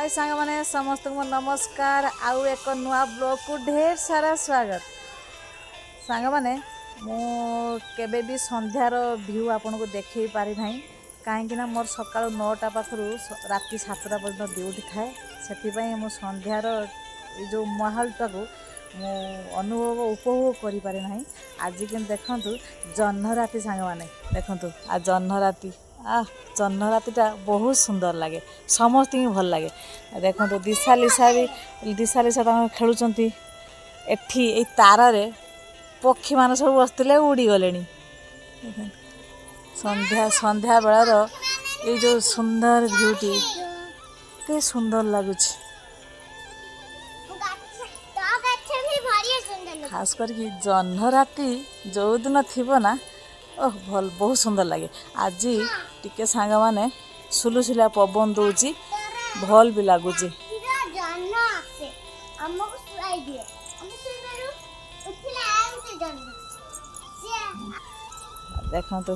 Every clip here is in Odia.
ହାଇ ସାଙ୍ଗମାନେ, ସମସ୍ତଙ୍କୁ ନମସ୍କାର ଆଉ ଏକ ନୂଆ ବ୍ଲଗ୍କୁ ଢେର ସାରା ସ୍ୱାଗତ। ସାଙ୍ଗମାନେ, ମୁଁ କେବେ ବି ସନ୍ଧ୍ୟାର ଭ୍ୟୁ ଆପଣଙ୍କୁ ଦେଖେଇ ପାରିନାହିଁ, କାହିଁକିନା ମୋର ସକାଳୁ 9ଟା ପାଖରୁ ରାତି 7ଟା ପର୍ଯ୍ୟନ୍ତ ଡ୍ୟୁଟି ଥାଏ। ସେଥିପାଇଁ ମୁଁ ସନ୍ଧ୍ୟାର ଏଇ ଯେଉଁ ମାହୋଲଟାକୁ ମୁଁ ଅନୁଭବ ଉପଭୋଗ କରିପାରେ ନାହିଁ। ଆଜି କିନ୍ତୁ ଦେଖନ୍ତୁ ଜହ୍ନ ରାତି। ସାଙ୍ଗମାନେ, ଦେଖନ୍ତୁ ଆଉ ଜହ୍ନ ରାତି। ଜହ୍ନ ରାତିଟା ବହୁତ ସୁନ୍ଦର ଲାଗେ, ସମସ୍ତଙ୍କୁ ଭଲ ଲାଗେ। ଦେଖନ୍ତୁ, ଦିଶା ଲିସା ବି, ଦିଶା ଲିସା ତାଙ୍କର ଖେଳୁଛନ୍ତି ଏଠି। ଏଇ ତାରରେ ପକ୍ଷୀମାନେ ସବୁ ବସିଥିଲେ, ଉଡ଼ିଗଲେଣି। ଦେଖନ୍ତୁ, ସନ୍ଧ୍ୟା ବେଳର ଏଇ ଯେଉଁ ସୁନ୍ଦର ଭ୍ୟୁଟି କେତେ ସୁନ୍ଦର ଲାଗୁଛି। ଗଛ ବି ଭାରି ସୁନ୍ଦର ଲାଗୁଛି। ଖାସ କରିକି ଜହ୍ନ ରାତି ଯେଉଁଦିନ ଥିବ ନା, ଓହ, ଭଲ, ବହୁତ ସୁନ୍ଦର ଲାଗେ। ଆଜି ଟିକେ ସାଙ୍ଗମାନେ, ସୁଲୁସୁଲିଆ ପବନ ଦେଉଛି, ଭଲ ବି ଲାଗୁଛି। ରାତିର ଜହ୍ନ ଆସେ, ଆମକୁ ଶୁଆଇ ଦିଏ, ଆମେ ଶୋଇପାରୁ, ଉଠିଲେ ଆଉ ସେ ଜହ୍ନ ସିଏ। ଦେଖନ୍ତୁ,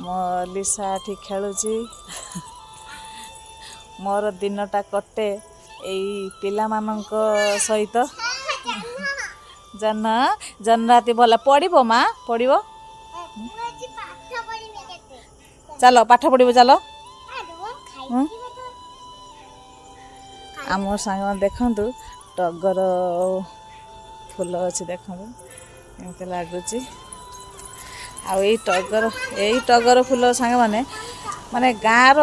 ମୋ ଲିସା ଏଠି ଖେଳୁଛି। ମୋର ଦିନଟା କଟେ ଏଇ ପିଲାମାନଙ୍କ ସହିତ। ଜହ୍ନ। ଜହ୍ନ, ଜହ୍ନ ରାତି ଭଲ ପଡ଼ିବ ମା, ପଡ଼ିବ। ମୁଁ ଆଜି ପାଠ ପଢିନି କେତେ। ଚାଲ, ପାଠ ପଢ଼ିବ, ଚାଲ। ଖାଇକି। ଆମ ସାଙ୍ଗମାନେ, ଦେଖନ୍ତୁ, ଟଗର ଫୁଲ ଅଛି, ଦେଖନ୍ତୁ କେମିତି ଲାଗୁଛି। ଆଉ ଏଇ ଟଗର ଫୁଲ ସାଙ୍ଗମାନେ, ମାନେ ଗାଁର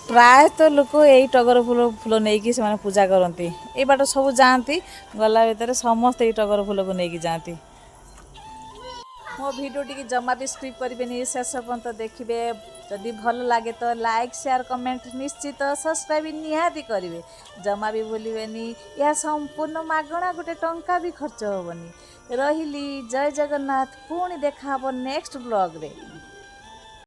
ପ୍ରାୟତଃ ଲୋକ ଏଇ ଟଗର ଫୁଲ ନେଇକି ସେମାନେ ପୂଜା କରନ୍ତି। ଏଇ ବାଟ ସବୁ ଯାଆନ୍ତି, ଗଲା ଭିତରେ ସମସ୍ତେ ଏଇ ଟଗର ଫୁଲକୁ ନେଇକି ଯାଆନ୍ତି। ମୋ ଭିଡ଼ିଓ ଟିକେ ଜମା ବି ସ୍କିପ୍ କରିବେନି, ଶେଷ ପର୍ଯ୍ୟନ୍ତ ଦେଖିବେ। ଯଦି ଭଲ ଲାଗେ ତ ଲାଇକ୍, ସେୟାର, କମେଣ୍ଟ ନିଶ୍ଚିତ, ସବସ୍କ୍ରାଇବ୍ ନିହାତି କରିବେ, ଜମା ବି ଭୁଲିବେନି। ଏହା ସମ୍ପୂର୍ଣ୍ଣ ମାଗଣା, ଗୋଟେ ଟଙ୍କା ବି ଖର୍ଚ୍ଚ ହେବନି। ରହିଲି, ଜୟ ଜଗନ୍ନାଥ। ପୁଣି ଦେଖା ହେବ ନେକ୍ସଟ ବ୍ଲଗ୍ରେ।